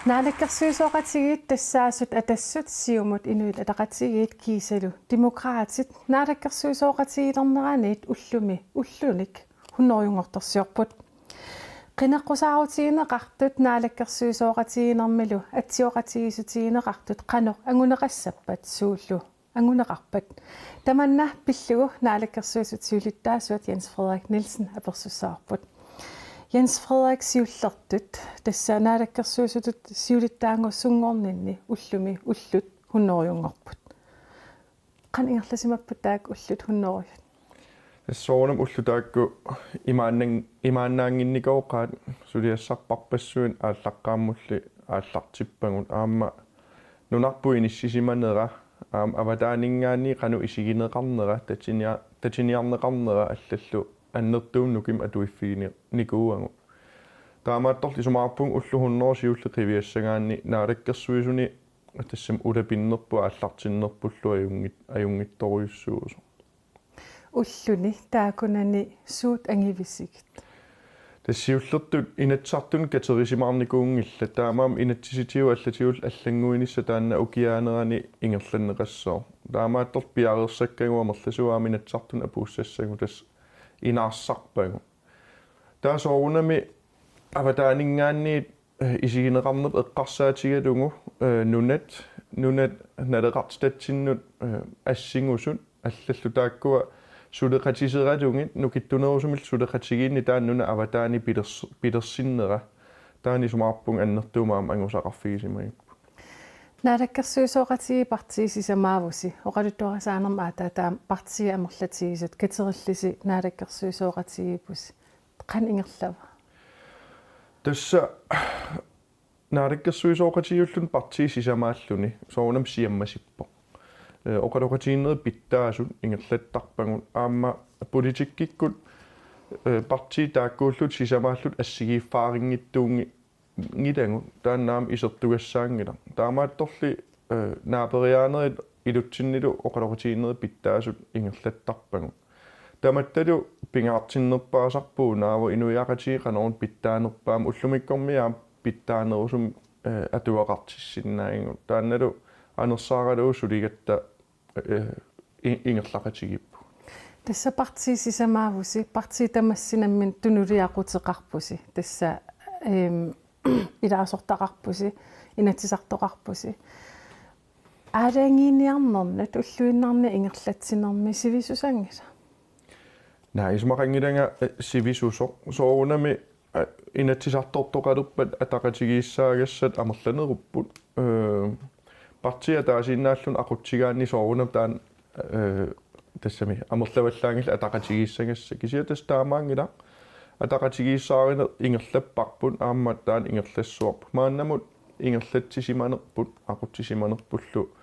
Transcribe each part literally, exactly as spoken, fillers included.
Naalakkersuisooqatigiit tassaasut Atassut, Siumut, Inuit Ataqatigiit kiisalu Demokraatit naalakkersuisooqatigiilerneraniit ullumi ullunik hunnorujunngortorsiorput. Qineqqusaarutigineqartut naalakkersuisooqatigiinnermilu atsioqatigiissutigineqartut qanoq anguneqassappat, suullu anguneqarpat? Tamanna pillugu Naalakkersuisut siulittaasuat Jens Frederik Nielsen apersussavarput. Jens Frederik, siullertut tassa naalakkersuisutut siulittaasunngoorninni ullumi ullut hunnorujunngorput. Qanoq ingerlasimapput taakku ullut hunnorujut? Tassa soorunami ullut taakku imaannan-, imaannaannginnikuugaat, suliassarpassuit aallaqqaammulli aallartippagut, aamma nunarput inissisimanera, aamma avataaninngaanniit qanoq isigineqarnera, tatinia-, tatiniarneqarnera allallu annertuumik nukimmik atuiffiginikuuagut. Taamaattorli isumaqarpunga ullut hunnoruju siulleq qiviassagaanni naalakkersuisuni tassami ulapinnerput aallartinnerpullu ajunngit-, ajunngitsorujussuusoq. Ulluni taakkunani suut angivisigit? Tassa siullertut Inatsisartuni katerisimaarnikuunngillat, taamaammat inatsisitigut allatigullu allannguinissaq taanna ukiaanerani ingerlanneqassooq. Taamaattorli piareersakkagut amerlasuut aamma Inatsisartuni apuussassagut tassa inaarsarpagut. Taava soorunami avataaninngaanniit eh, isigineqarnerput eqqarsaatigalugu, eh, nunat, nunat naleqartitatsinnut, eh, assingusut allallu taakkua suleqatigisalerlugit, nukittunerusumillu suleqatigiinneq taanna nunap avataani pilers-, pilersinnera. Taanna isumaqarpunga annertuumik aamma angusaqarfigisimagipput. Naalakkersuisooqatigiit partiit sisamaavusi, oqaluttuarisaanermi aatsaat taama partiit amerlatigisut, katerillusi naalakkersuisooqatigiippusi. Qanoq ingerlava? Tassa naalakkersuisooqatigiulluni partiit sisamaalluni soorunami siammasippoq. Eh, oqaloqatigiinnerit pitsaasut ingerlattarpagut, aamma politikkikkut, eh, partiit taakkuullutik sisamaallutik assigiiffaarinngitsuunngi-, -nngilagut, taanna aamma isertugassaanngilaq. Taamaattorli, eh, naaperiaanerit ilutsinnilu oqaloqatigiinnerit pitsaasut ingerlattarpagut. Tamattalu pingaartinnerpaasarpugut, naavoq inuiaqatigiit qanoruna pitsaanerpaat, ullumikkormiit aamma pitsaanerusumik, eh, atugaqartissinnaagigut. Taannalu anersaaralugu suligatta, eh, i-, ingerlaqatigiippugut. Tassa partiit sisamaavusi, partiit tamassi nammineq tunuliaquteqarpusi. Tassa, ehm, ilaasortaqarpusi, inatsisartoqarpusi. Aalajangiiniarnernut ulluinnarni ingerlatsinermi sivisusanngila? Naa, isumaqanngilanga, eh, sivisusoq. Soorunami, eh, inatsisartortoqalerpat ataqatigiissaagassat amerlanerupput. Eh, partiit ataasiinnaalluni aqutsigaanni soorunami taanna, eh, tassami amerlavallaanngillat ataqatigiissagassat. Kisianni tassa taamaanngilaq, ataqatigiissaarineq ingerlapparput, aamma taanna ingerlassuarput. Maannamut ingerlatsisimanerput, aqutsisimanerpullu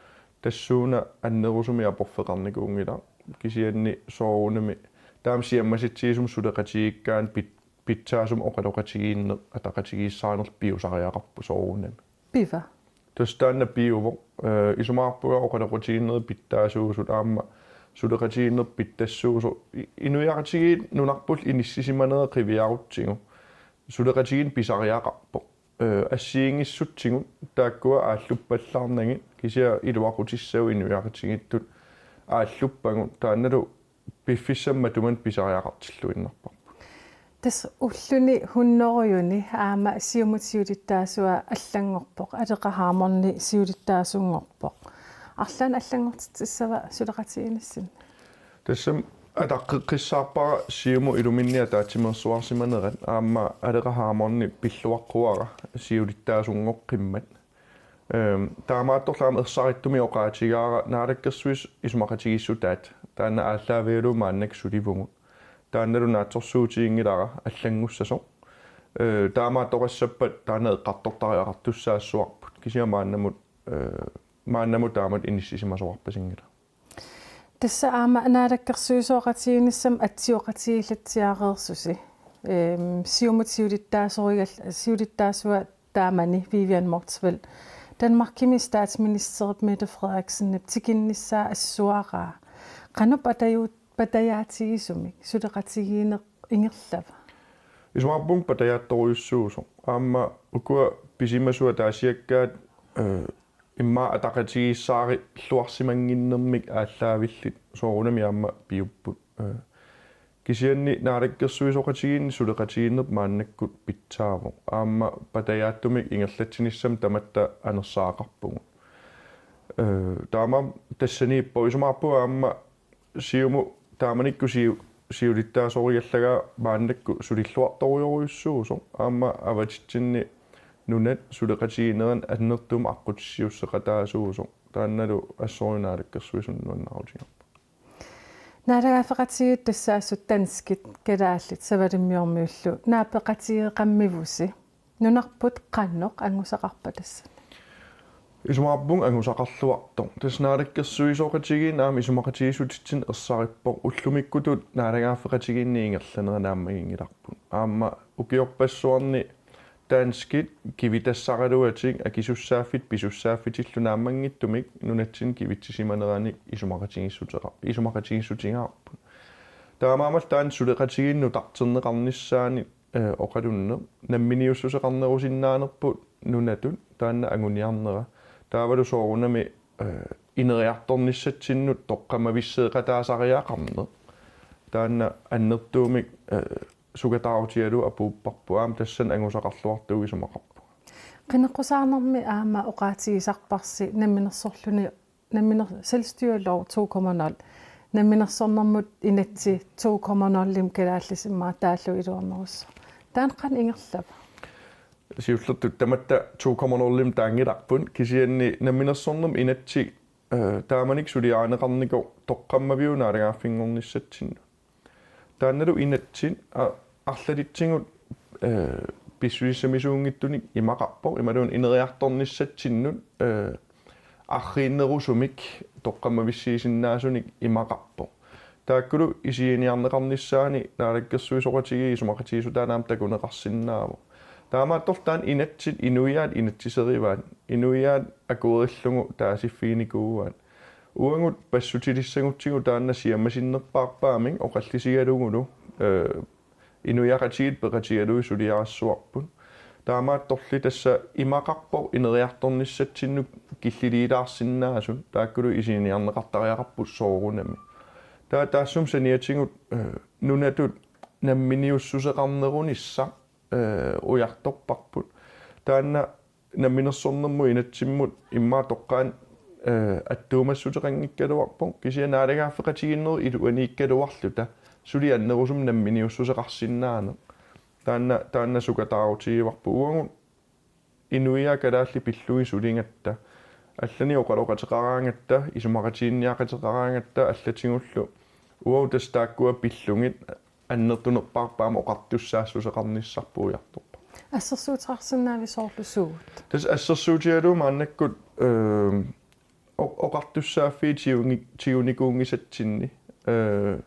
tassuuna annerusumik aporfeqarnikuunngilaq. Kisianni soorunami taama siammasitsigisumik suleqatigiikkaanni pit-, pitsaasumik oqaloqatigiinneq ataqatigiissaanerlu piusariaqarpoq soorunami. Piva? Tassa taanna piuvoq, eh, isumaqarpunga oqaloqatigiinnerit pitsaasuusut aamma suleqatigiinneq pitsassuusoq. I-, inuiaqatigiit nunarpullu inissisimanera qiviarutsigu suleqatigiinneq pisariaqarpoq. Eh, assigiinngissutsigut taakkua aalluppallaarnagit, kisianni iluaqutissagut inuiaqatigiittut aalluppagut, taannalu piffissami matuma pisariaqartilluinnarparput. Tassa ulluni hunnorujuni aamma Siumut siulittaasua allanngorpoq, Aleqa Hammond siulittaasunngorpoq. Arlaannik allanngortitsissava suleqatigiinnissinni? Tassami ataqqeqqissaarpara Siumut iluminni ataatsimeersuarsimanerat, aamma Aleqa Hammond pilluaqquara siulittaasunngoqqimmat. Ehm, taamaattorli aamma ersarittumik oqaatigaara Naalakkersuisut isumaqatigiissutaat, taanna aallaavigalugu maannakkut sulivugut. Taannalu naatsorsuutiginngilara allanngussasoq. Eh, taamaattoqassappat taanna eqqartortariaqartussaassuarput. Kisianni maannamut, eh, maannamut taamatut inissisimasoqarpasinngilaq. Tassa aamma naalakkersuisooqatigiinnissamut atsioqatigiillatsiareersusi. Ehm, Siumut siulittaasorigal-, siulittaasua taamani Vivian Motzfeldt Danmarkimi statsministerip Mette Frederiksenip tikinnissaa assuaraa. Qanoq patajuut-, patajaatigisumik suleqatigiinneq ingerlava? Isumaqarpunga patajaattorujussuusoq. Aamma ukua pisimasut ataasiakkaat, eh, immaqa ataqatigiissaarilluarsimannginnermik aallaavillit soorunami aamma piupput. Eh, kisianni naalakkersuisooqatigiinni suleqatigiinneq maannakkut pitsaavoq. Aamma patajaattumik ingerlatsinissamut tamatta anersaaqarpugut. Eh, taamaammat tassaniippoq, isumaqarpunga aamma Siumut taamanikkut siu-, siulittaasoriallagaa maannakkut sulilluartorujorujussuusoq, aamma avatitsinni nunat suleqatigiinnerannik annertuumik aqqutissiuusseqataasuusoq. Taannalu assorujuk naalakkersuisunut nuannarutigaarput. Naalagaaffeqatigiit tassaasut danskit, kalaallit, savalimmiormiullu naapeqatigeeqqammivusi. Nunarput qanoq angusaqarpa tassani? Isumaqarpunga angusaqarluartoq. Tassa naalakkersuisooqatigiinni aamma isumaqatigiissutitsinni ersarippoq, ullumikkutut naalagaaffeqatigiinni ingerlanera naammaginngilarput. Aamma ukiorpassuarni danskit kivitassaraluatik akisussaaffik pisussaaffitillu naammanngitsumik nunatsinni kivitsisineranik isumaqatigiissuteqa-, isumaqatigiissutigaarput. Taamaammat taanna suleqatigiinneq nutarterneqarnissaanut, eh, oqalunneq, namminiussuseqarnerusinnaanerput nunatut taanna anguniarnera. Taavalu soorunami, eh, ineriartornissatsinnut toqqammavisseeqataasariaqarneq. Taanna annertuumik, eh, sukataarutigalugu apuupparput, aamma tassani angusaqarluartugut isumaqarpunga. Qineqqusaarnermi aamma oqaatigisarparsi namminersorluni, namminer-, selvstyrelov to komma nul, namminersornermut inatsit to komma nul-imi kalaallisut immaqa taallugu iluarnerussaaq. Taanna qanoq ingerlava? Siullertut tamatta to komma nul-imi taanngilarput, kisianni namminersornermi inatsit, eh, taamanikkut suliarineqarnikoq toqqammaviup naalagaaffinngornissatsinnut. Taannalu inatsit, a-, arlalitsigut, eh, pissusissamisuunngitsunik imaqarpoq, imaluunniit ineriartornissatsinnut, eh, arriinnerusumik toqqammavissiisinnaasunik imaqarpoq. Taakkulu isiginiarneqarnissaannik naalakkersuisooqatigiit isumaqatigiissutaannik aamma takuneqarsinnaavoq. Taamaattorli taanna inatsit inuiaat inatsiserivaat, inuiaat akuerillugu taasiffiginikuuaat. Uagut passutilissagutsigu taanna siammasinnerpaarpaamik oqallisigalugulu, eh, inuiaqatigiit peqatigalugit suliarissuarput. Taamaattorli tassa imaqarpoq ineriartornissatsinnut killiliilaarsinnaasut, taakkulu isiginiarneqartariaqarput soorunami. Taava taassuma saniatigut, eh, nunatut namminiussuseqarnerunissaq, eh, ujartorparput. Taanna namminersornermut inatsimmut immaqa toqqaannaq, eh, attuumassuteqanngikkaluarpoq, kisianni naalagaaffeqatigiinnerup iluaniikkaluarluta suli annerusumik namminiussuseqarsinnaaneq. Taanna, taanna sukataarutigivarput, uagut inuiaat kalaallit pillugit suligatta, allanik oqaloqateqaraangatta, isumaqatiginninniaqateqaraangatta allatigullu, uagut tassa taakkua pillugit annertunerpaarpaamik oqartussaassuseqarnissarput ujartorparput. Assersuuteqarsinnaavit soorlu suut? Tassa assersuutigalugu maannakkut, eh, o-, oqartussaaffiit tiguni-, tigunikuunngisatsinni, eh,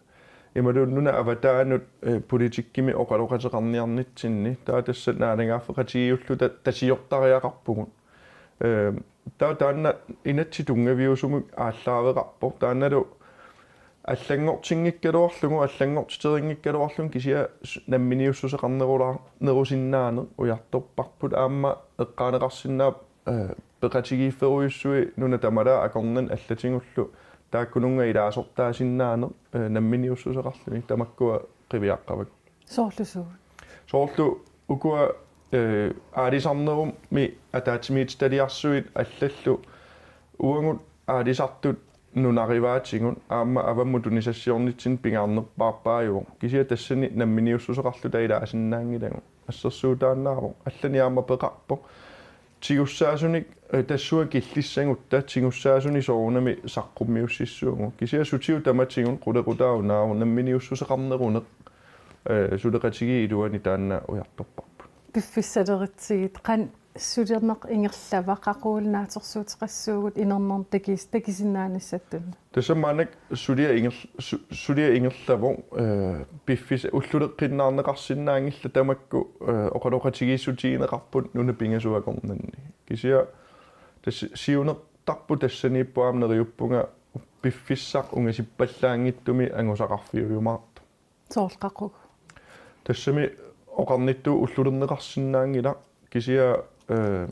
imaluunniit nunap avataanut, eh, politikkimi oqaloqateqarniarnitsinni, taava tassa naalagaaffeqatigiilluta tasiortariaqarpugut. Eh, taava taanna inatsit tunngaviusumik aallaaveqarpoq. Taannalu allanngortinngikkaluarlugu, allanngortiteriinngikkaluarlugu kisianni s-, namminiussuseqarnerula-, nerusinnaaneq ujartorparput, aamma eqqaaneqarsinnaapput, eh, peqatigiifferujussuit nunat tamalaat akornanni allatigullu taakkununnga ilaasortaasinnaaneq, eh, namminiussuseqarluni, tamakkua qiviaqqavakka. Soorlu suut? Soorlu ukua, eh, aalisarnerummi ataatsimiititaliarsuit allallu uagut aalisartut nunarivaatigut aamma avammut tunisassiornitsinni pingaarnerpaarpaajuvoq. Kisianni tassani namminiussuseqarluta ilaasinnaanngilagut. Assersuutaannaavoq. Allanik aamma peqarpoq. Tigussaasunik, eh, tassunga killissagutta, tigussaasunik soorunami saqqummiussissuugut. Kisianni sutigut tamatigut qulequtaq unaavoq, namminiussuseqarneruneq, eh, suleqatigiit iluani taanna ujartorparput. Piffissaleritsigit, qanoq sulineq ingerlava, qaqugu naatsorsuuteqassuugut inernerni takis-, takusinnaanissatsinni? Tassa maannakkut suliaq inger-, su-, suliaq ingerlavoq, eh, piffis-, ulluleqqinnaarneqarsinnaanngillat tamakku, eh, oqaloqatigiissutigineqarput nunat pingasut akornanni. Kisianni tassa siunertarput tassaniippoq aamma neriuppunga piffissaq ungasippallaanngitsumik angusaqarfiujumaartoq. Soorlu qaqugu? Tassami oqarnittut ullulerneqarsinnaanngilaq kisianni, eh,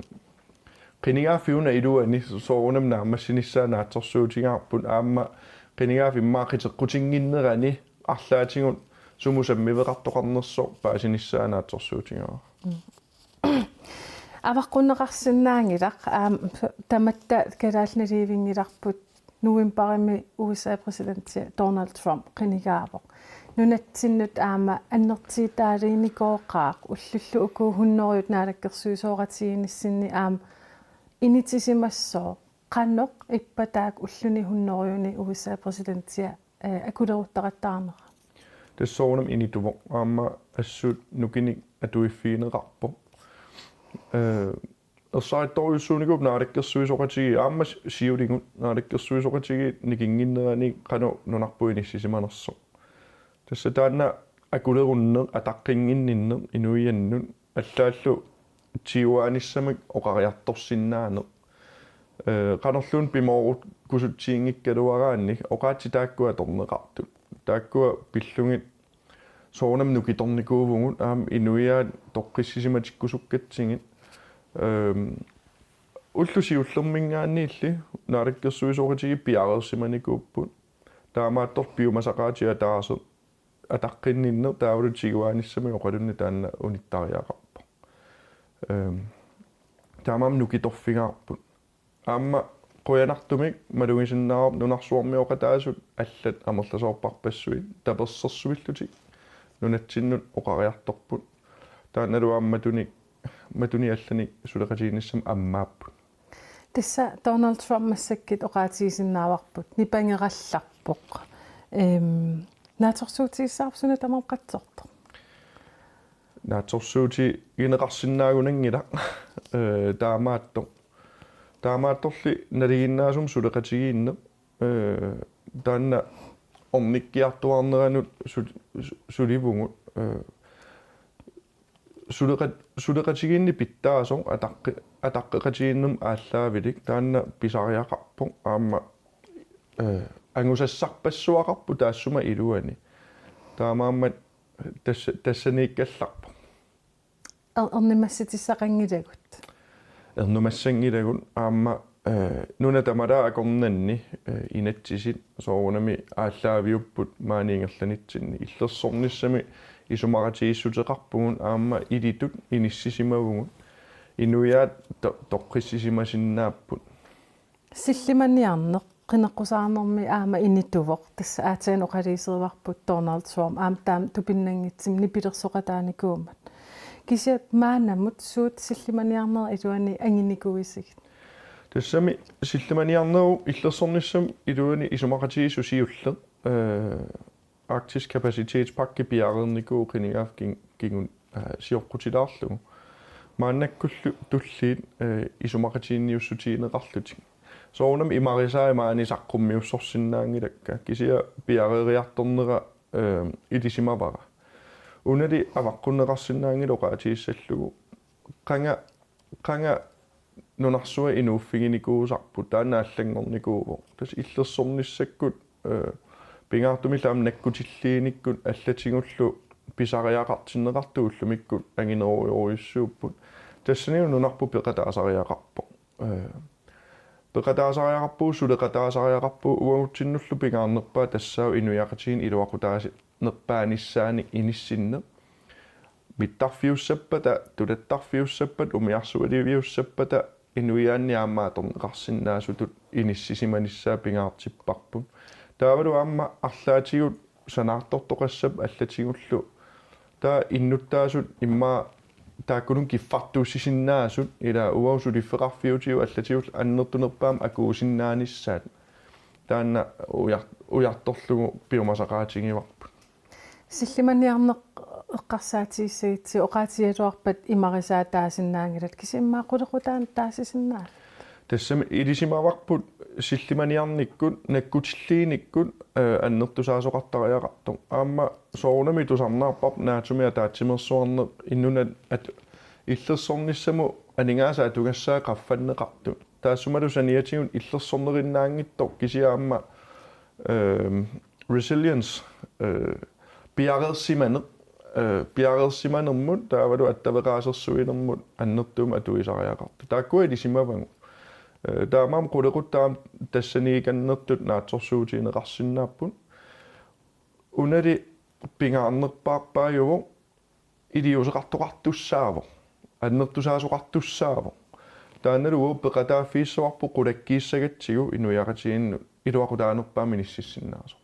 qinigaaffik una iluani soorunami naammassinissaa naatsorsuutigaarput aamma qinigaaffik immaqa qiteqqutinnginnerani arlaatigut sumut sammiveqartoqarnersoq paasinissaa naatsorsuutigaara. Avaqqunneqarsinnaanngilaq aamma tamatta Kalaallit Nunaanniinngilarput novembarimi U S A-p præsidenti Donald Trump qinigaavoq. Nunatsinnut aamma annertitaaliinikooqaaq ullullu uku hunnorujut naalakkersuisooqatigiinnissinni aamma initisimassooq qanoq ippa taakku ulluni hunnorujuni U S A-p præsidentia eh, akuleruttaqattaarnera. Tassa soorunami inituvoq aamma assut nukinnik atuiffigineqarpoq. Eh, ersarittorujussuunikuupput naalakkersuisooqatigiit aamma si-, siuligut naalakkersuisooqatigiit nikinnginnerani qanoq nunarput inissisimanersoq. Tassa taanna akulerunneq ataqqinnginninneq inuiannut allaallu tiguaanissamik oqariartorsinnaaneq. Eh, qanorluunniit pimoorukkusutsinngikkaluaraanni oqaatsit taakkua atorneqartut. Taakkua pillugit soorunami nukitornikuuvugut aamma inuiaat toqqissisimatikkusukkatsigit. Ehm, ullut siullermiingaanniilli naalakkersuisooqatigiit piareersimanikuupput. Taamaattorli piumasaqaatit ataaseq ataqqinninneq taavalu tiguaanissamik oqalunneq taanna unittariaqarpoq. Ehm, taamaammat nukitorfigaarput. Aamma qujanartumik malugisinnaavarput nunarsuarmioqataasut allat amerlasoorparpassuit tapersersuillutik nunatsinnut oqariartorput. Taannalu aamma matunik, matunik allanik suleqatigiinnissamut ammaapput. Tassa Donald Trump massakkut oqaatigisinnaavarput nipangerallarpoq. Ehm, naatsorsuutigissavarput suna tamarmi qatsortoq? Naatsorsuutigineqarsinnaagunanngilaq, eh, taamaattoq. Taamaattorli nalinginnaasumik suleqatigiinneq, eh, taanna ornikkiartuaarneranut sul-, su-, sulivugut, eh, suleqat-, suleqatigiinneq pitsaasoq ataqqi-, ataqqeqatigiinnermut aallaavilik taanna pisariaqarpoq aamma, eh, angusassarpassuaqarpoq taassuma iluani. Taamaammat tassa-, tassaniikkallarpoq. Er-, ernumassutissaqanngilagut. Ernumassanngilagut aamma, eh, nuna tamalaat akornanni, eh, inatsisit soorunami aallaaviupput maani ingerlanitsinni. Illersornissami isumaqatigiissuteqarpugut aamma ilitut inissisimavugut. Inuiaat to-, toqqissisimasinnaavagut. Sillimaniarneq qineqqusaarnermi aamma inituvoq, tassa aatsaat oqaluuserivarput Donald Trump aamma taama tupinnanngitsumik nipilersoqataanikuummat. Kisianni maannamut suut sillimaniarnerup iluani anginikuuisigit? Tassami sillimaniarnerup illersornissap iluani isumaqatigiissut siulleq, eh, Arktisk Kapacitetspakke piareernikuuvoq qinigaaffik kin-, kingun, eh, sioqqutilaarlugu. Maannakkullu tulliit, eh, isumaqatiginniussutigineqarlutik. Soorunami imarisaat maani saqqummiussorsinnaanngilakka. Kisianni piareeriartornera, eh, ilisimavara. Unali avaqqunneqarsinnaanngilaq oqaatigissallugu. Qanga, qanga nunarsuaq inuuffiginikuusarput taanna allanngornikuuvoq. Tassa illersornissakkut, eh, pingaartumillu aamma nakkutilliinikkut allatigullu pisariaqartinneqartut ullumikkut anginerujorujussuupput. Tassanilu nunarput peqataasariaqarpoq. Eh, peqataasariaqarpugut, suleqataasariaqarpugut, uagutsinnullu pingaarnerpaaq tassaavoq inuiaqatigiinni iluaqutaanerpaanissaanik inissinneq. Mittarfiussappata, tulattarfiussappata, umiarsualiviussappata, inuiaanni aamma atorneqarsinnaasutut inissisimanissaa pingaartipparput. Taavalu aamma arlaatigut sanaartortoqassappat allatigullu. Taava innuttaasut immaqa taakkununnga kiffartuussisinnaasut, ila uagut suliffeqarfiutigut allatigullu annertunerpaamik akuusinnaanissaat. Taanna ujar-, ujartorlugu piumasaqaatigivarput. Sillimaniarneq eqqarsaatigissagutsigit oqaatigigaluarpat imarisaat taasinnaanngilat, kisianni immaqa qulequtaanut taasisinnaavat? Tassami ilisimavarput sillimaniarnikkut, nakkutilliinikkut, eh, annertusaasoqartariaqartoq. Aamma soorunami tusarnaarparput NATO-mi ataatsimeersuarneq inuna at-, illersornissamut aningaasat atugassaat qaffanneqartut. Taassumalu saniatigut illersornerinnaanngitsoq kisianni aamma, ehm, resilience, eh, piareersimaneq, eh, piareersimanermut taavalu attaveqaasersuinermut annertuumik atuisariaqartut. Taakkua ilisimavagut. Eh, taamaammat qulequttat aamma tassaniikannertut naatsorsuutigineqarsinnaapput. Unali pingaarnerpaarpaajuvoq, iliuuseqartoqartussaavoq, annertusaasoqartussaavoq. Taannalu uagut peqataaffigissavarput qulakkiissagatsigu inuiaqatigiinnut iluaqutaanerpaamik inississinnaasoq.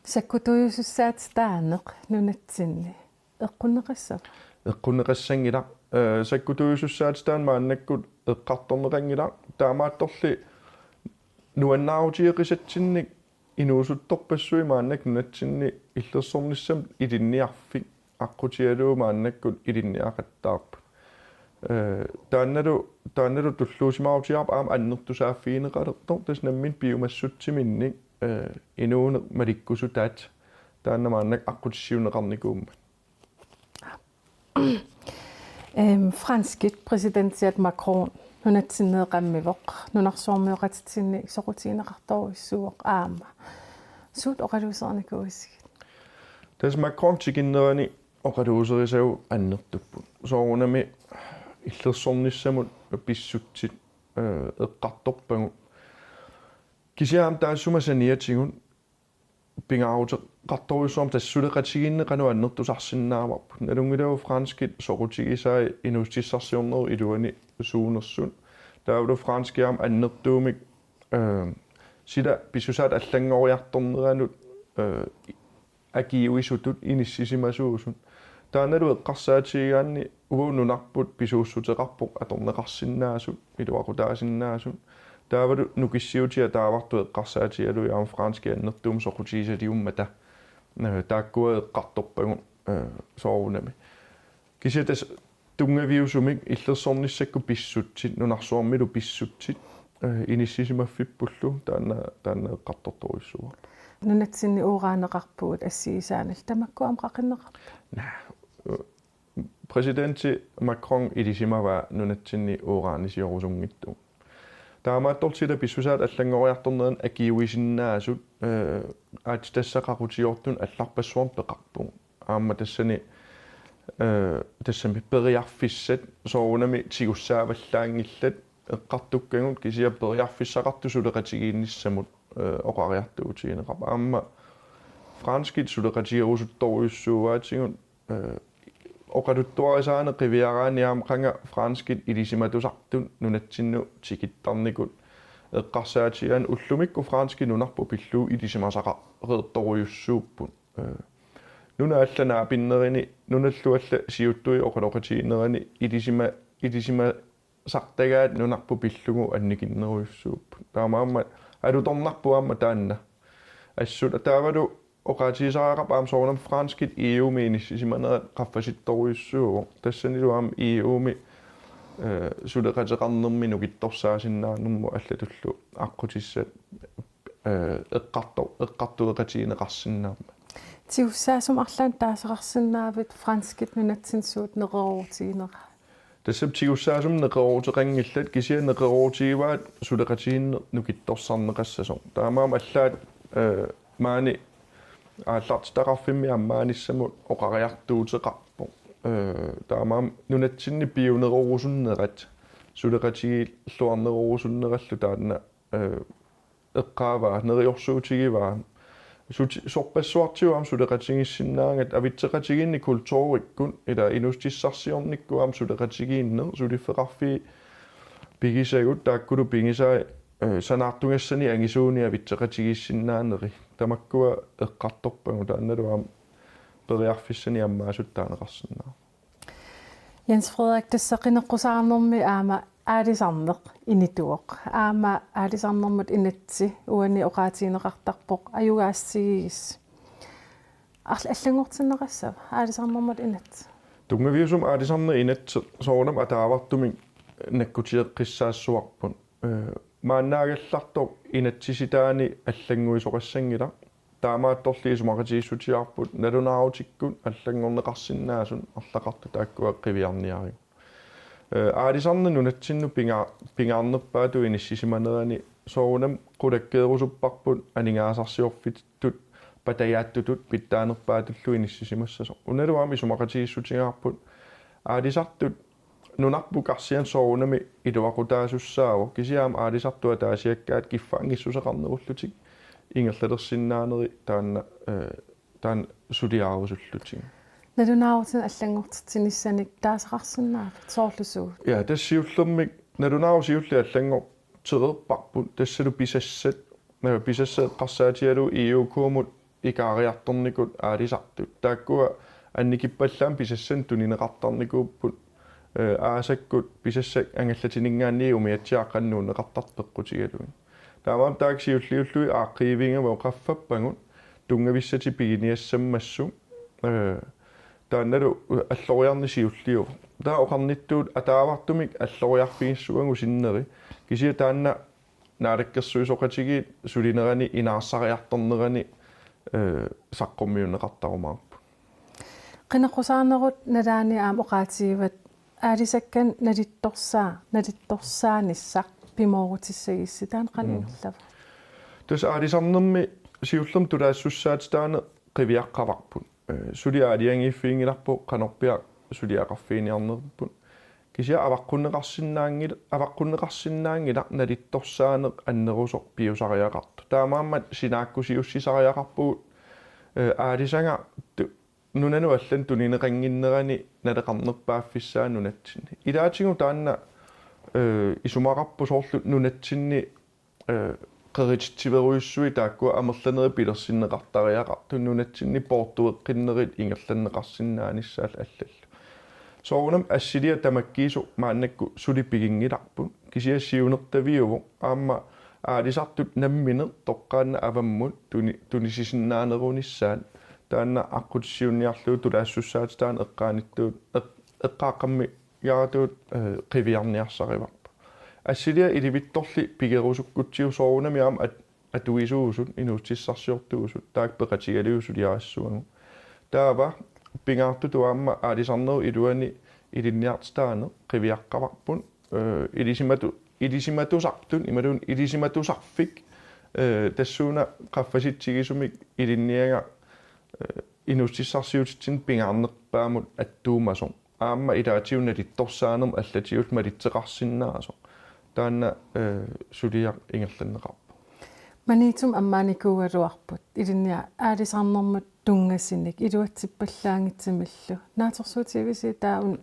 Sakkutuujusussaatitaaneq nunatsinni eqqunneqassava? Eqqunneqassanngilaq. Eh, sakkutuujusussaatitaaneq maannakkut eqqartorneqanngilaq. Taamaattorli nuannaarutigeqisatsinnik inuusuttorpassuit maannakkut nunatsinni illersornissamut ilinniarfik aqqutigalugu maannakkut ilinniaqattaarput. Eh, taannalu, taannalu tulluusimaarutigaarput aamma annertusaaffigineqalertoq, tassa nammineq piumassutsiminnik, eh, inuuneq malikkusutaat taanna maannakkut aqqutissiuunneqarnikuummat. Ehm, franskit præsidentiat Macron nunatsinneeqqammivoq, nunarsuarmioqatitsinni soqutigineqartorujussuuvoq aamma. Suut oqaluusernikuuisigit? Tassa Macron tikinnerani oqaluuserisagut annertupput. Soorunami illersornissamut pissutsit, eh, eqqartorpagut. Kisianni aamma taassuma saniatigut pingaaruteqartorujussuarmik tassa suleqatigiinneq qanoq annertusarsinnaavarput. Nalunngilagut franskit soqutigisai inuussutissarsiornerup iluani suunersut. Taavalu franskit aamma annertuumik, eh, sila pissusaata allanngoriartorneranut, eh, akiuisutut inissisimasuusut. Taannalu eqqarsaatigigaanni uagut nunarput pisuussuteqarpoq atorneqarsinnaasut, iluaqutaasinnaasut. Taavalu nukissiutit ataavartut eqqarsaatigalugit aamma franskit annertuumik soqutigisaliummata. Eh, taakkua eqqartorpagut, eh, soorunami. Kisianni tassa tunngaviusumik illersornissakkut pissutsit, nunarsuarmilu pissutsit, eh, inissisimaffippullu taanna, taanna eqqartortorujussuuarput. Nunatsinni uranneqarpugut assigisaanillu, tamakku aamma qaqinneqarpa? Naa, eh, præsidenti Macron ilisimavaa nunatsinni uranisiorusuttunngitsoq. Taamaattorli sila pissusaata allanngoriartorneranut akiuisinnaasut, eh, aatsitassat qaqutigoortunut allarpassuarnik peqarpugut. Aamma tassani, eh, tassami periarfissat soorunami tigussaavallaanngillat eqqartukkagut, kisianni periarfissaqartut suleqatigiinnissamut, eh, oqariartuutigineqarpoq. Aamma franskit suleqatigerusuttorujussuuaatigut, eh, oqaluttuarisaaneq qiviaraanni aamma qanga franskit ilisimatusartut nunatsinnut tikittarnikut eqqarsaatigaanni ullumikkut franskit nunarput pillugu ilisimasaqareertorujussuupput. Eh, nunat allat naapinnerini, nunallu allat siuttuit oqaloqatigiinnerani ilisima-, ilisimasartagaat nunarput pillugu annikinnerujussuupput. Taamaammat alutornarpoq aamma taanna. Assut taavalu oqaatigisariaqarpoq aamma soorunami franskit E U-mi inissisimanerat qaffasittorujussuuvoq. Tassanilu aamma E U-mi, eh, suleqateqarnermi nukittorsaasinnaanermut allatullu aqqutissat, eh, eqqarto-, eqqartueqatigineqarsinnaammat. Tigussaasumik arlaannik taasaqarsinnaavit franskit nunatsinni suut neqeroorutigineraat? Tassami tigussaasumik neqerooruteqanngillat, kisianni neqeroorutigivaat suleqatigiinneq nukittorsarneqassasoq. Taamaammat allaat, eh, maani aallartitaqarfimmi ammaanissamut oqariartuuteqarpoq. Eh, taamaammat nunatsinni piunerorusunnerat, suleqatigiilluarnerorusunnerallu taanna, eh, eqqaavaa, neriorsuutigivaa. Suti-, sorpassuartigut aamma suleqatigiissinnaagatta, avitseqatigiinneq kulturikkut, ila inuussutissarsiornikkut aamma suleqatigiinneq, suliffeqarfiit pigisagut, taakkulu pigisai, eh, sanaartugassanik angisuunik avitseqatigiissinnaaneri. Tamakkua eqqartorpagut, taannalu aamma periarfissanik ammaasutut taaneqarsinnaavoq. Jens Frederik, tassa qineqqusaarnermi aamma aalisarneq inituvoq. Aamma aalisarnermut inatsit uani oqaatigineqartarpoq ajugaassutigigisi. Arl-, allanngortinneqassava aalisarnermut inatsit? Tunngaviusumik aalisarneq inatsit soorunami ataavartumik nakkutigeqqissaassuarput. Eh, maannaagallartoq inatsisitaani allannguisoqassanngilaq. Taamaattorli isumaqatigiissutigaarput nalunaarutikkut allanngorneqarsinnaasut arlaqartut taakkua qiviarniarigut. Eh, aalisarneq nunatsinnut pinga-, pingaarnerpaatut inissisimanerani soorunami qulakkeerusupparput aningaasarsiorfittut patajaatsutut pitsaanerpaatullu inissisimassasoq. Unalu aamma isumaqatigiissutigaarput aalisartut nunarput karsianit soorunami iluaqutaasussaavoq, kisianni aamma aalisartut ataasiakkaat kiffaanngissuseqarnerullutik ingerlalersinnaaneri taanna, eh, taanna suliarusullutik. Nalunaarutinik allanngortitsinissanik taasaqarsinnaavat, soorlu suut? Ja, tassa siullermik nalunaarut siulleq allanngortereerparput, tassalu pisassat, eh, pisassat eqqarsaatigalugu I O K-mut ikaariartornikut aalisartut. Taakkua annikippallaamik pisassanik tunineqartarnikuupput, eh, aasakkut pisassat angallatininngaanniit umiatsiaqqat nuunneqartartut peqqutigalugit. Taamaammat taakku siulliullugit aaqqiivigivavut qaffappagut tunngavissatik piginiassammassuk, eh, taannalu alloriarneq siulliuvoq. Taava oqarnittut ataavartumik alloriarfigissuagut sinneri. Kisianni taanna naalakkersuisooqatigiit sulinerani inaarsariartornerani, eh, saqqummiunneqartarumaarput. Qineqqusaarnerut nalaani aamma oqaatigivat aalisakkanik nalittorsaa-, nalittorsaanissaq pimoorutissagissi, taanna qanoq Mm. ingerlava? Tassa aalisarnermi siullermik tulaassussaatitaaneq qiviaqqavarput. Eh, suli aalajangiiffiginngilarput qanorpiaq suliaqarfiginiarnerput. Kisianni avaqqunneqarsinnaanngil-, avaqqunneqarsinnaanngilaq nalittorsaaneq annerusoq piusariaqartoq. Taamaammat sinaakkusiussisariaqarpugut, eh, aalisagaq tu-, nunanut allanut tunineqannginnerani naleqarnerpaaffissaa nunatsinni. Ilaatigut taanna, eh, isumaqarpoq soorlu nunatsinni, eh, qerititsiverujussuit taakkua amerlanerit pilersinneqartariaqartut nunatsinni poortueqqinnerit ingerlanneqarsinnaanissaat allallu. Soorunami assiliaq tamakkiisoq maannakkut suli piginngilarput. Kisianni siunertaviuvoq aamma aalisartut nammineq toqqaannaq avammut tuni-, tunisisinnaanerunissaat. Taanna aqqutissiuunniarlugu tulaassussaatitaaneq eqqaanittut eq-, eqqaaqqammigaatut, eh, qiviarniarsarivarput. Assiliaq ilivittorli pigerusukkutsigu soorunami aamma at-, atuisuusut, inuussutissarsiortuusut, taakku peqatigalugit suliarissavagut. Taava pingaartutut aamma aalisarnerup iluani ilinniartitaaneq qiviaqqavarput, eh, ilisimatu-, ilisimatusartut, imaluunniit ilisimatusarfik, eh, tassuuna qaffasitsigisumik ilinniagaq, eh, inuussutissarsiutitsinni pingaarnerpaamut attuumasoq. Aamma ilaatigut nalittorsaanermut allatigullu malitseqarsinnaasoq. Taanna, eh, suliaq ingerlanneqarpoq. Maniitsumi ammaanikuugaluarput, ilinniagaq aalisarnermut tunngasunik iluatsippallaanngitsumillu. Naatsorsuutigivisi taava una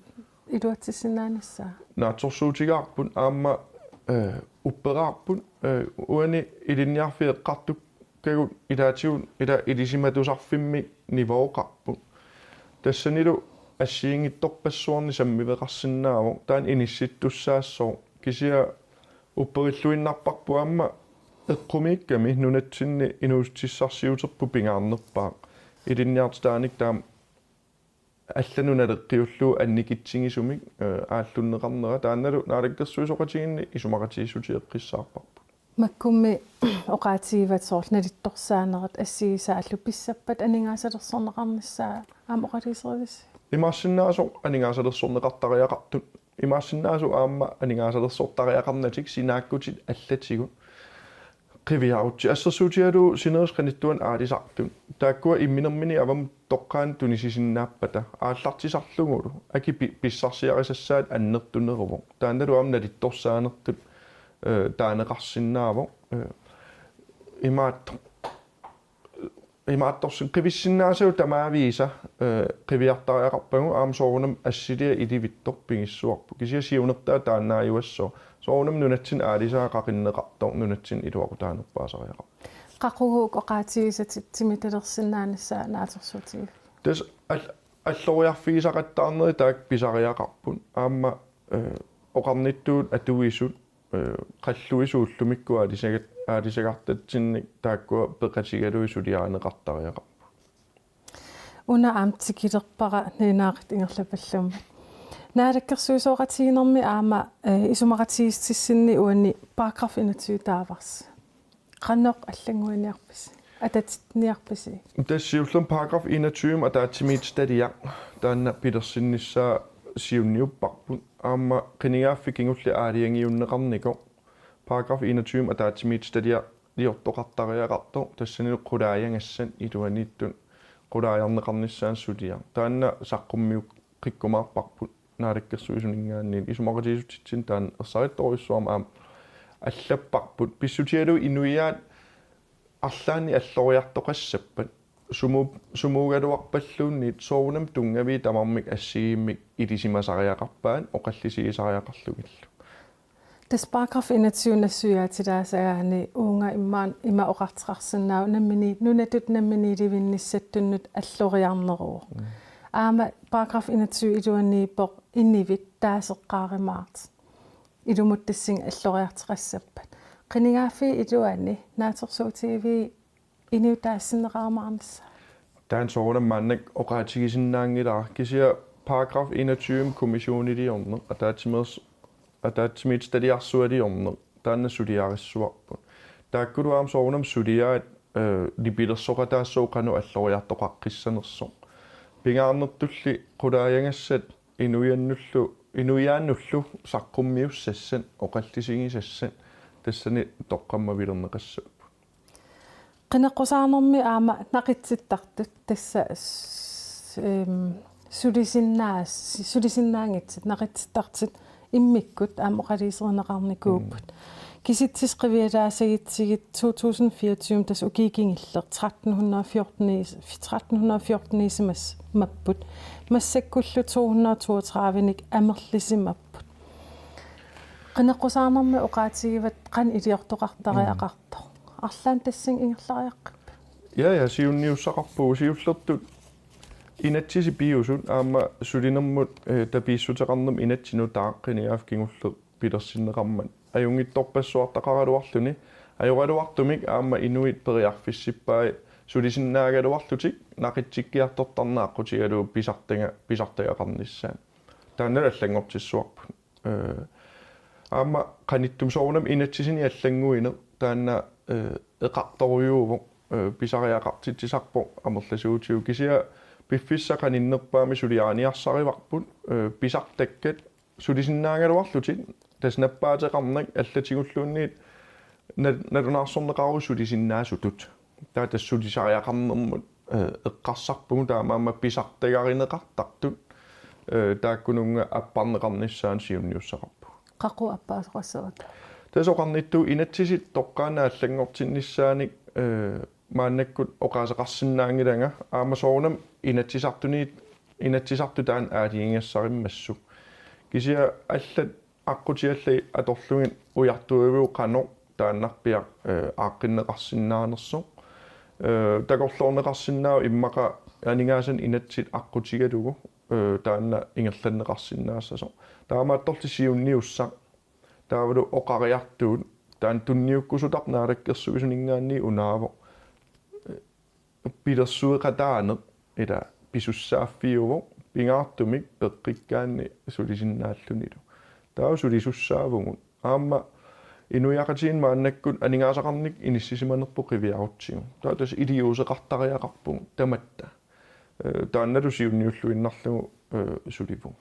iluatsissinnaanissaa? Naatsorsuutigaarput aamma, eh, upperaarput, eh, uani ilinniarfiit eqqartukkagut ilaatigut ila ilisimatusarfimmik nivooqarput. Tassanilu assigiinngitsorpassuarnik sammiveqarsinnaavoq, taanna inissittussaassooq. Kisianni upperilluinnarparput aamma eqqumiikkami nunatsinni inuussutissarsiuterput pingaarnerpaaq. Ilinniartitaanik taama allanut naleqqiullugu annikitsigisumik, eh, aallunneqarnera, taannalu naalakkersuisooqatigiinni isumaqatigiissutigeqqissaarparput. Makkummi oqaatigivat soorlu nalittorsaanerit assigisaallu pissappat aningaasalersorneqarnissaa aamma oqaluuserivisi? Imaassinnaavoq aningaasalersorneqartariaqartut. Imaassinnaavoq aamma aningaasalersortariaqarnatik sinaakkutit allatigut. Qiviarutsi assersuutigalugu sinerissap qanittuani aalisartut. Taakkua imminermini avammut toqqaannaq tunisisinnaappata aallartisarlugulu aki pi-, pissarsiarisassaat annertuneruvoq. Taannalu aamma nalittorsaanertut, eh, taaneqarsinnaavoq. Eh, imaattoq. Imaattorsin qivissinnaasagut tamaaviisa, eh, qiviartariaqarpagut aamma soorunami assiliaq ilivitsoq pigissuarput. Kisianni siunertaa taannaajuassooq. Soorunami nunatsinni aalisagaq qaqinneqartoq nunatsinni iluaqutaanerpaasariaqarpoq. Qaqugu oqaatigisatit timitalersinnaanissaa naatsorsuutigiviuk? Tassa al-, alloriarfigisaqattaarneri taakku pisariaqarput. Aamma, eh, oqarnittut atuisut, eh, qalluisut ullumikkut aalisagat-, aalisagartatsinnik taakkua peqatigalugit suliarineqartariaqarput. Una aamma tikilerpara Ninaaqit ingerlapallammat. Naalakkersuisooqatigiinnermi aamma, eh, isumaqatigiissutissinni uani paragraf enogtyve taavarsi. Qanoq allannguiniarpisi? Atatsiniarpisi? Tassa siullermik paragraf enogtyve ataatsimiititaliaq taanna pilersinnissaa siunniupparput. Aamma qinigaaffik kingulleq aalajangiunneqarnikoq paragraf enogtyve ataatsimiititaliaq liortoqartariaqartoq tassanilu qulaajagassat iluaniittut qulaajarneqarnissaannut suliaq. Taanna saqqummiuqqikkumaarparput naalakkersuisuninngaanniit isumaqatigiissutitsinni taanna ersarittorujussuarmik aamma allapparput. Pissutigalugu inuiaat arlaannik alloriartoqassappat sumu-, sumuugaluarpalluunniit soorunami tunngavii tamarmik assigiimmik ilisimasariaqarpaat oqallisigisariaqarlugillu. Tassa paragraf enogtyve nassuiaatilaassagaanni uunga immaqa ima oqartoqarsinnaavoq nammini-, nunatut namminiilivinnissattunnut alloriarneruvoq. Mm. Aamma paragraf enogtyve iluaniippoq inuit taaseqqaarumaartut. Ilumut tassani alloriartoqassappat. Qinigaaffii iluani naatsorsuutigivigit inuit taassinneqarumaarnissaat? Taanna soorunami maannakkut oqaatigisinnaanngilara, kisianni paragraf enogtyve kommissioniliorneq, ataatsimeers-, ataatsimiititaliarsualiorneq, taanna suliarissuarput. Taakkulu aamma soorunami suliaat, eh, nipilersoqataassapput qanoq alloriartoqaqqissanersoq. Pingaarnertulli qulaajagassat inuiannullu, inuiaannullu saqqummiussassat, oqallisigisassat, tassani toqqammavilerneqassapput. Qineqqusaarnermi aamma naqitsittartut tassa s-, ehm, sulisinnaas-, sulisinnaanngitsut naqitsittartut immikkut aamma oqaluuserineqarnikuupput. Mm. Kisitsisit qivialaassagutsigit to tusind fireogtyve tassa ukiut kingulliit tretten hundrede fjorten is-, tretten hundrede fjorten isimas-, mapput. Massakkullu to hundrede toogtredive-nik amerlisimapput. Qineqqusaarnermi oqaatigivat qanoq iliortoqartariaqartoq. Mm. Arlaannik tassani ingerlariaqqippit? Ja, ja, siunniussaqarpugut siullertut. Inatsisit piviusut aamma sulinermut, eh, tapiissuteqarnermut inatsit nutaat qinigaaffik kingulleq pilersinneqarmat ajunngitsorpassuartaqaraluarluni, ajoraluartumik aamma inuit periarfissippai sulisinnaagaluarlutik naqitsikkiartortarneq aqqutigalugu pisartaga-, pisartagaqarnissaat. Taanna allanngortissuarput. Eh, aamma qanittumi soorunami inatsisinik allannguineq taanna, eh, eqartorujuuvoq, eh, pisariaqartitsisarpoq amerlasuutigut, kisianni piffissaq qaninnerpaamik suliariniarsarivarput, eh, pisartakkat sulisinnaagaluarlutik tassa nappaateqarnak allatigulluunniit na-, nalunaarsorneqaruit sulisinnaasutut. Taava tassa sulisariaqarnermut, eh, eqqarsarpugut, taamaammat pisartagarineqartartut, eh, taakkununnga apparneqarnissaannut siunniussaqarpugut. Qaqugu appaasoqassavakka? Tassa oqarnittut inatsisit toqqaannaq allanngortinnissaanik, eh, maannakkut oqaaseqarsinnaanngilanga, aamma soorunami Inatsisartuni-, Inatsisartut taanna aalajangigassarimmassuk. Kisianni allat aqqutigallit atorlugit ujartuiviuvoq qanoq taannarpiaq, eh, aaqqinneqarsinnaanersoq. Eh, takorloorneqarsinnaavoq immaqa aningaasanik inatsit aqqutigalugu, eh, taanna ingerlanneqarsinnaassasoq. Taamaattorli siunniussaq taavalu oqariartuut taanna tunniukkusutarpoq naalakkersuisuninngaanniit unaavoq. Pilersueqataaneq ila pisussaaffiuvoq pingaartumik peqqikkaanni sulisinnaallunilu. Taava sulisussaavugut. Aamma inuiaqatigiinni maannakkut aningaasaqarnikkut inissisimanerput qiviarutsigu. Taava tassa iliuuseqartariaqarpugut tamatta. Eh, taannalu siunniulluinnarlugu, eh, sulivugut.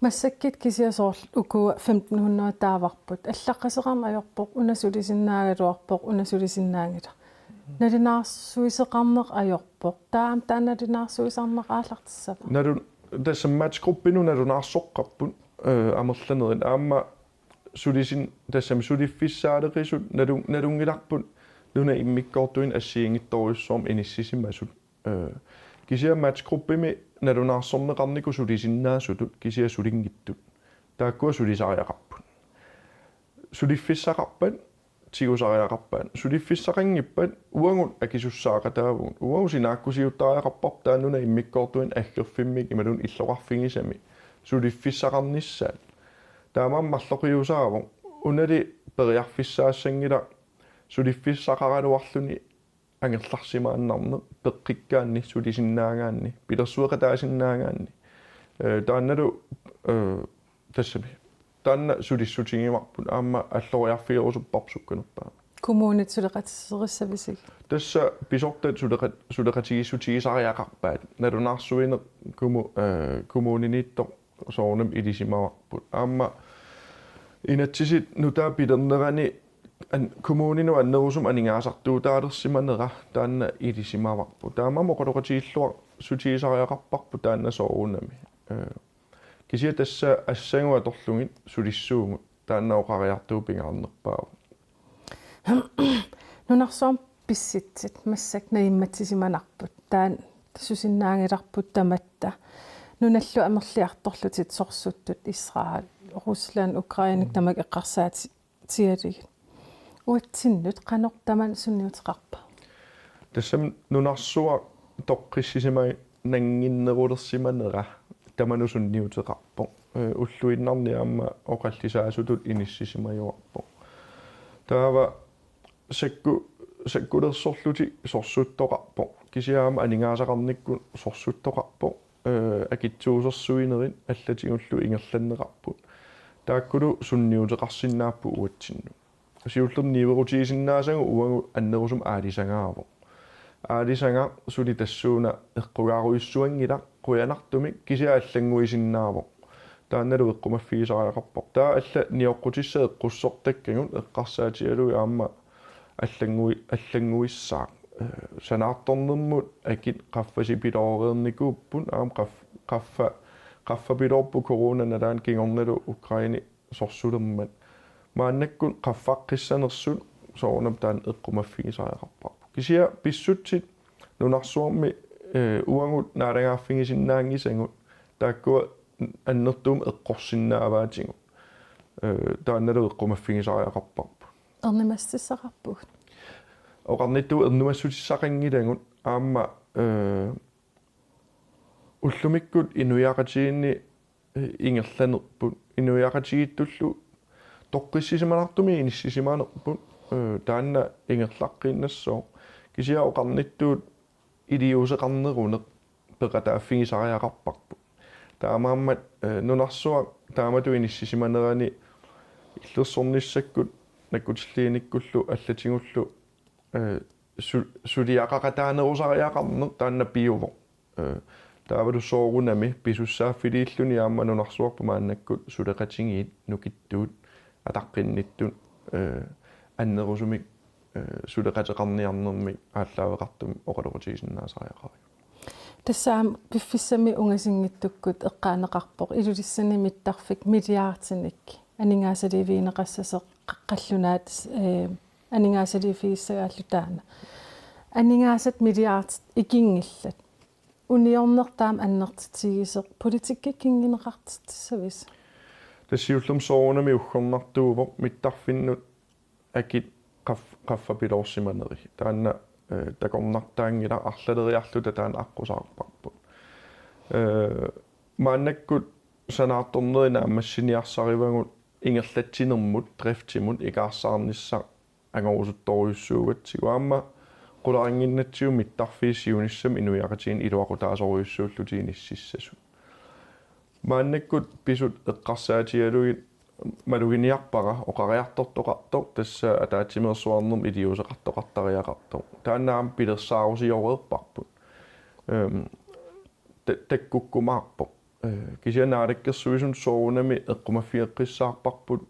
Massakkut kisianni soorlu ukua femten hundrede taavarput. Allaqqasoqarneq ajorpoq, una sulisinnaagaluarpoq, una sulisinnaanngilaq. Nalunaarsuisoqarneq ajorpoq. Taava taanna nalunaarsuisarneq aallartissava? Nalu-, tassa matchgruppinut nalunaarsoqqapput, eh, amerlanerit. Aamma sulisin-, tassami suliffissaaleqisut nalu-, nalunngilarput nunap immikkoortuini assigiinngitsorujussuarmik inissisimasut. Eh, kisianni matchgruppimi nalunaarsorneqarnikut sulisinnaasutut, kisianni sulinngitsut. Taakkua sulisariaqarput. Suliffissaqarpat, tigusariaqarpaat. Suliffissaqanngippat, uagut akisussaaqataavugut. Uagut sinaakkusiuttariaqarparput taava nunap immikkoortuini aggerfimmi imaluunniit illoqarfigisami suliffissaqarnissaat. Taamaammat marloqiusaavoq. Unali periarfissaassanngilaq suliffissaqaraluarluni angerlarsimaannarneq peqqikkaanni, sulisinnaagaanni, pilersueqataasinnaagaanni. Eh, taannalu, eh, tassami. Taanna sulissutigivarput aamma alloriarfigerusupparput sukkanerpaamik. Kommunit suleqatisserisavisigit? Tassa pisortat suleqat-, suleqatigiissutigisariaqarpaat. Nalunaarsuineq kommu-, eh, kommuniniittoq soorunami ilisimavarput. Aamma inatsisit nutaat pilernerani an-, kommuninut annerusumik aningaasartuutaalersimanera taanna ilisimavarput. Taamaammat oqaloqatigiilluarsutigisariaqarparput taanna soorunami. Eh, kisianni tassa assagut atorlugit sulissuugut taanna oqariartuuvoq pingaarnerpaavoq. Nunarsuarmi pissutsit massakkut najummatsisimanarput. Taanna susinnaanngilarput tamatta. Nunallu amerliartorlutik sorsuttut Israel, Rusland, Ukraine tamakku eqqarsaatigalugit. Uatsinnut qanoq tamanna sunniuteqarpa? Tassami nunarsuaq toqqissisimanannginnerulersimanera tamanut sunniuteqarpoq. Eh, ulluinnarni aamma oqallisaasutut inissisimajuarpoq. Taava sakku-, sakkulersorlutik sorsuttoqarpoq. Kisianni aamma aningaasaqarnikkut sorsuttoqarpoq. Eh, akitsuusersuinerit allatigullu ingerlanneqarput. Taakkulu sunniuteqarsinnaapput uatsinnut. Siullermik niuerutigisinnaasagut uagut annerusumik aalisagaavoq. Aalisagaq suli tassuuna eqqugaarujussuanngilaq, qujanartumik kisianni allannguisinnaavoq. Taannalu eqqumaffigisariaqarpoq. Taava allat nioqqutissat eqqussortakkagut eqqarsaatigalugit aamma allannguit-, allannguissaaq. Eh, sanaartornermut akit qaffasipilooreernikuupput, aamma qaf-, qaffa-, qaffapiloorput coronap nalaani kingornalu Ukraine sorsulermat. Maannakkut qaffaqqissanersut soorunami taanna eqqumaffigisariaqarparput. Kisianni pissutsit nunarsuarmi, eh, uagut naalagaaffigisinnaanngisagut taakkua annertuumik eqqorsinnaavaatigut. Eh, taannalu eqqumaffigisariaqarparput. Ernumassutissaqarpugut. Oqarnittut ernumassutissaqanngilagut aamma, eh, ullumikkut inuiaqatigiinni, eh, ingerlanerput, inuiaqatigiittullu toqqissisimanartumik inissisimanerput, eh, taanna ingerlaqqiinnassooq. Kisianni oqarnittut iliuuseqarneruneq peqataaffigisariaqarparput. Taamaammat, eh, nunarsuaq taamatut inissisimanerani illersornissakkut nakkutilliinikkullu allatigullu, eh, su-, suliaqaqataanerusariaqarneq taanna piuvoq. Eh, taavalu soorunami pisussaaffiliilluni aamma nunarsuarput maannakkut suleqatigiit nukittuut ataqqinnittut, eh, annerusumik, eh, suleqateqarniarnermik aallaaveqartumik oqaloqatigisinnaasariaqarigut. Tassa aamma piffissami ungasinngitsukkut eqqaaneqarpoq Ilulissani mittarfik milliardinik aningaasaliiffigineqassasoq qallunaat, eh, aningaasaliiffigissagaallu taanna. Aningaasat milliardit ikinngillat. Uniorneq taama annertutigisoq politikkikkut kinguneqartitsissavisi? Tassa siullermik soorunami uggornartuuvoq mittarfinnut akit qaff-, qaffapiloorsimaneri. Taanna, eh, takornartaanngilaq, arlaleriarluta taanna aqqusaarparput. Eh, maannakkut sanaartornerit naammassiniarsarivagut ingerlatsinermut, driftimut, ikaarsaarnissaq angorusuttorujussuugatsigu. Aamma qularinnginnatsigu mittarfiit siunissami inuiaqatigiinni iluaqutaasorujussuullutik inississasut. Maannakkut pisut eqqarsaatigalugit maluginiarpara oqariartortoqartoq tassa ataatsimeersuarnermut iliuuseqartoqartariaqartoq. Taanna aamma pilersaarusioreerparput. Ehm, ta-, takkukkumaarpoq. Eh, kisianni naalakkersuisunut soorunami eqqumaffigeqqissaarparput, eh,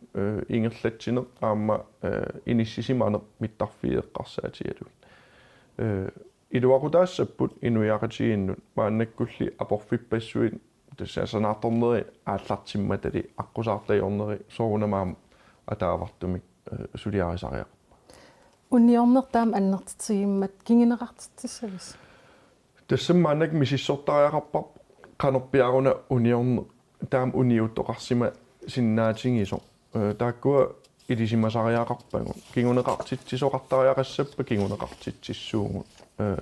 ingerlatsineq aamma, eh, inissisimaneq mittarfiit eqqarsaatigalugit. Eh, iluaqutaassapput inuiaqatigiinnut maannakkulli aporfippassuit tassa sanaartorneri aallartimmatali aqqusaartajoorneri soorunami aamma ataavartumik, eh, suliarisariaqarput. Uniorneq taama annertutigimmat kinguneqartitsissavisi? Tassami maannakkut misissortariaqarparput qanorpiaruna uniorneq taama uniuttoqarsimasinnaatigisoq. Eh, taakkua ilisimasariaqarpagut. Kinguneqartitsisoqartariaqassappat kinguneqartitsissuugut. Eh,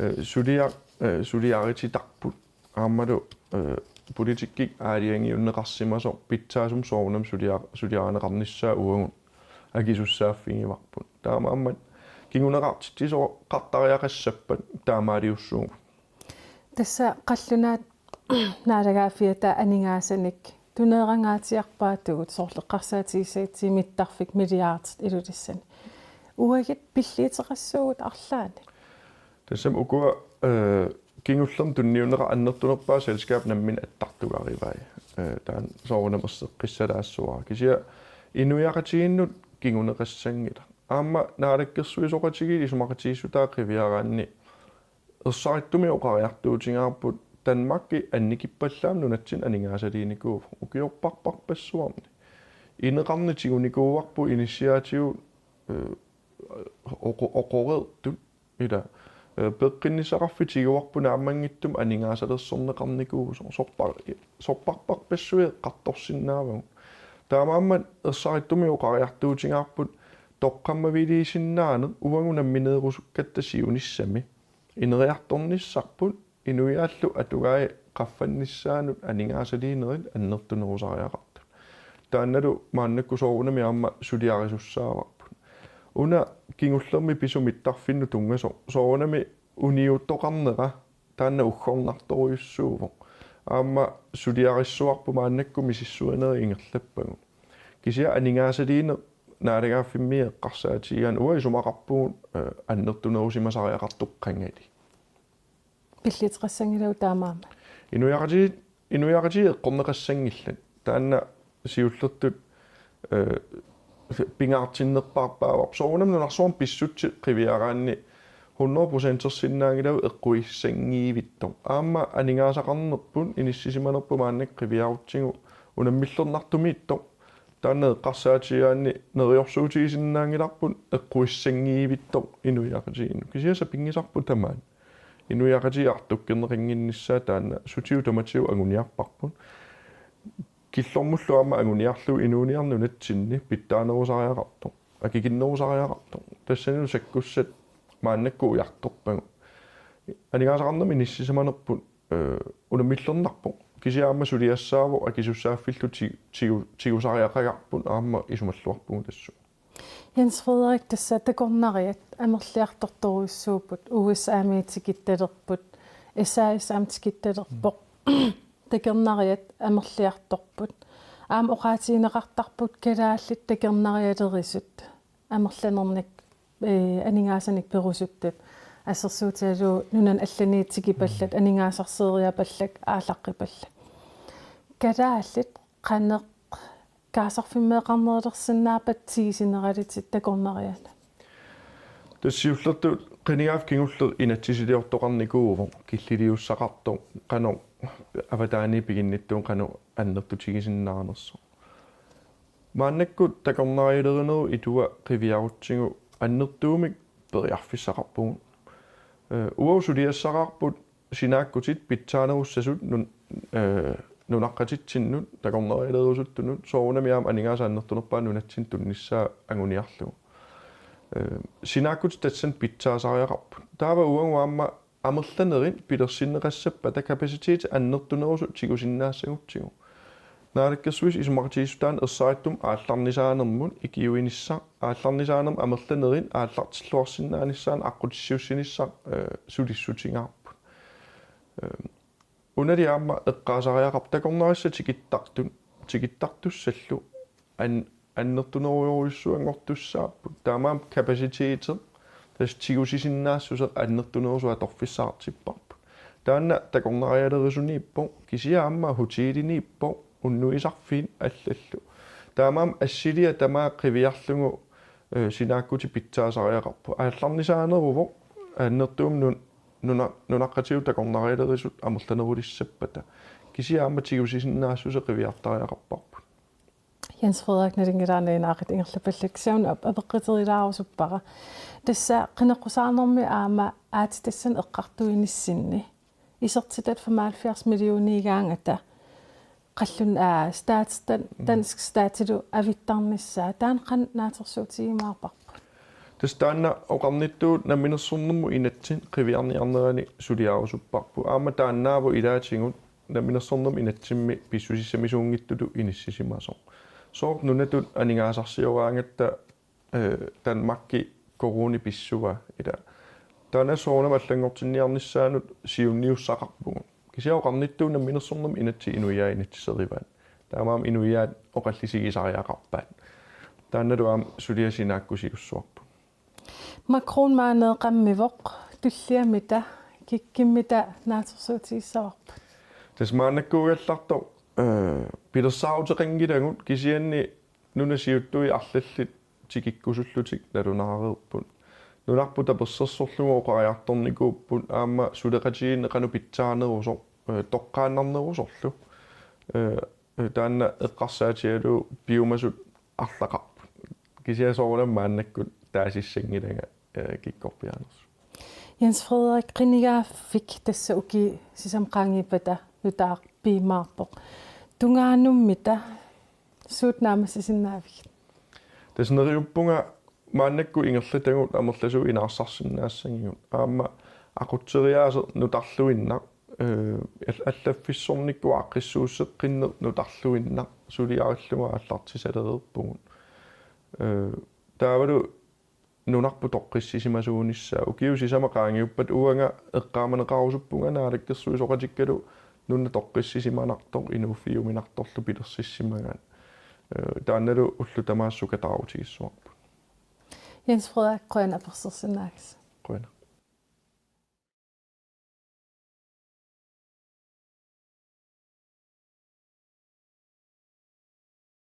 eh, sulia-, eh, suliarititarput. Aammalu, eh, politikkikkut aalajangiunneqarsimasoq pitsaasumik soorunami sulia-, suliarineqarnissaa uagut akisussaaffigivarput. Taamaammat kinguneqartitsisoqartariaqassappat taamaaliussuugut. Tassa qallunaat naalagaaffiata aningaasanik tuneerangaatsiarpaatigut soorlu eqqarsaatigissagutsigu mittarfik milliardit Ilulissani. Uagut pilliuteqassuugut arlaannik. Tassami ukua, eh, kingullermik tunniunneqartut annertunerpaat selskabit namminneq attartugarivai. Eh, taanna soorunami erseqqissalaassuara. Kisianni inuiaqatigiinnut kinguneqassanngilaq. Aamma naalakkersuisoqatigiit isumaqatigiissutaat qiviaraanni ersarittumik oqariartuutigaarput Danmarki annikippallaamik nunatsinni aningaasaliinikuuvoq ukiorparparpassuarni. Ineqarneq tigunikuuarput inissiaatigut, eh, oqo-, oqoreertut ila, eh, peqqinnissaqarfik tiguarput naammanngitsumik aningaasalersorneqarnikuusoq sorpar-, sorparparpassuit eqqartorsinnaavagut. Taamaammat ersarittumik oqariartuutigaarput toqqammaviliisinnaaneq uagut nammineerusukkatta siunissami ineriartornissarput inuiaallu atugai qaffannissaannut aningaasaliinerit annertunerusariaqartut. Taannalu maannakkut soorunami aamma suliarisussaavarput. Una kingullermi pisut mittarfinnut tunngasoq soorunami uniuttoqarnera taanna uggornartorujussuuvoq. Aamma suliarissuarput maannakkut misissuinerit ingerlappagut. Kisianni aningaasaliineq naalagaaffimmi eqqarsaatigigaanni uanga isumaqarpugut, eh, annertunerusimasariaqartoq qangali. Pilliteqassanngilagut taamaammat. Inuiaqatigiit, inuiaqatigiit eqqorneqassanngillat. Taanna siullertut, eh, pingaartinnerpaarpaavarput. Soorunami nunarsuarmi pissutsit qiviaraanni hundrede procentersinnaanngilagut eqquissanngiivittoq. Aamma aningaasaqarnerput, inissisimanerput maannakkut qiviarutsigu unammillernartumiittoq. Taanna eqqarsaatigigaanni neriorsuutigisinnaanngilarput eqquissanngiivittoq inuiaqatigiinnut. Kisianni sapinngisarput tamaat. Inuiaqatigiit artukkerneqannginnissaat taanna sutigut tamatigut anguniarparput. Killormullu aamma anguniarlugu inuuniarneq nunatsinni pitsaanerusariaqartoq, akikinnerusariaqartoq. Tassanilu sakkussat maannakkut ujartorpagut. Aningaasaqarnermi inissisimanerput, eh, unammillernarpoq. Kisianni aamma suliassaavoq akisussaaffillu ti-, tigu-, tigusariaqagarput aamma isumalluarpugut tassunga. Jens Frederik, tassa takornariat amerliartortorujussuupput, U S A-mi tikittalerput, S A S-imi tikittalerpoq. Takornariat amerliartorput. Aamma oqaatigineqartarput kalaallit takornarialerisut amerlanernik, eh, aningaasanik perusuttut. Assersuutigalugu nunani allani tikipallat, aningaasarsioriapallak, aallaqqipallak. Kalaallit qanoq kaasarfimmeeqarnerulersinnaappat tigusineralitit takornarianut? Tassa siullertut qinigaaffik kingulleq inatsisiliortoqarnikuuvoq, killiliussaqartoq, qanoq avataaniit piginnittuuneq, qanoq annertutigisinnaanersoq. Maannakkut takornarialerinerup ilua qiviarutsigu annertuumik periarfissaqarpugut. Eh, uagut suliassaraarput sinaakkutit pitsaanerussasut nun-, eh, nunaqqatitsinnut, takornarialerusuttunut, soorunami aamma aningaasat annertunerpaat nunatsinni tunnissaa anguniarlugu. Eh, sinaakkutit tassani pitsaasariaqarput. Taava uagut aamma amerlanerit pilersinneqassappata kapaciteti annertunerusut tigusinnaassagutsigit. Naalakkersuisut isumaqatigiissutaanni ersarittumik aallarnisaanermut ikiuinissaq, aallarnisaanermut amerlanerit aallartilluarsinnaanissaannut aqqutissiussinissaq, eh, sulissutigaarput. Eh, unali aamma eqqaasariaqarpoq takornarissat tikittartut, tikittartussallu an-, annertunerujorujussuanngortussaapput. Taamaammat kapaciteti, tassa tigusisinnaassuseq annertunerusoq atorfissaqartipparput. Taanna takornarialerisuniippoq, kisianni aamma hoteliniippoq, unnuisarfiit allallu. Taamaammat assiliaq tamaat qiviarlugu, eh, sinaakkutit pitsaasariaqarput. Aallarnisaaneruvoq, annertuumik nun-, nuna-, nunaqqatigut takornarialerisut amerlanerulissappata. Kisianni aamma tigusisinnaassuseq qiviartariaqarparput. Jens Frederik, nalunngilara aana inaaqit ingerlapallakka, kisianni ap-, apeqquterilaarusuppara. Tassa qineqqusaarnermi aamma aatsitassanik eqqartuinissinni isertitat femoghalvfjerds millioniigaangata qallunaat, aa, statstat, mm, dansk statilu avittarnissaa, taanna qanoq naatsorsuutigiumaarparput? Tassa taanna oqarnittut namminersornermut inatsit qiviarniarnerani suliarusupparput. Aamma taannaavoq ilaatigut namminersornermut inatsimmi pissusissamisuunngitsutut inissisimasoq. Sooq nunatut aningaasarsioraangatta, eh, Danmarki koruuni pissua ila. Taanna soorunami allanngortinniarnissaanut siunniussaqarpugut. Kisianni oqarnittut namminersornermut inatsit inuiaat inatsiserivaat. Taamaammat inuiaat oqallisigisariaqarpaat. Taannalu aamma suliaq sinaakkusiussuarput. Macron maani eqqammivoq, tulliani mita, ki-, kimmita naatsorsuutigissavarput? Tassa maannakkuugallartoq, eh, pilersaaruteqanngilagut, kisianni nunat siuttui arlallit tikikkusullutik nalunaareerput. Nunarput tapersersorlugu oqariartornikuupput aamma suleqatigiinneq qanoq pitsaanerusoq, eh, toqqaannarnerusorlu. Eh, eh, taanna eqqarsaatigalugu piumasut arlaqarput. Kisianni soorunami maannakkut taasissanngilanga, eh, kikkorpiaanersut. Jens Frederik, qinigaaffik tassa ukiut sisamat qaangiuppata nutaaq piumaarpoq. Tungaanummita suut naammassisinnaaviuk? Tassa neriuppunga maannakkut ingerlatagut amerlasuut inaarsarsinnaassagigut. Aamma aqutseriaaseq nutarluinnaq, eh, al-, allaffissornikkut aaqqissuusseqqinneq nutarluinnaq suliarillugu aallartisalereerpugut. Eh, taavalu nunarput toqqissisimasuunissaa. Ukiut sisamat qaangiuppata uanga eqqaamaneqarusuppunga naalakkersuisooqatikkalu nuna toqqissisimanartoq inuuffigiuminartorlu pilersissimagaat. Eh, taannalu ullut tamaasa sukataarutigissavarput. Jens Frederik, qujanaq apersorsinnaagavit. Qujanaq.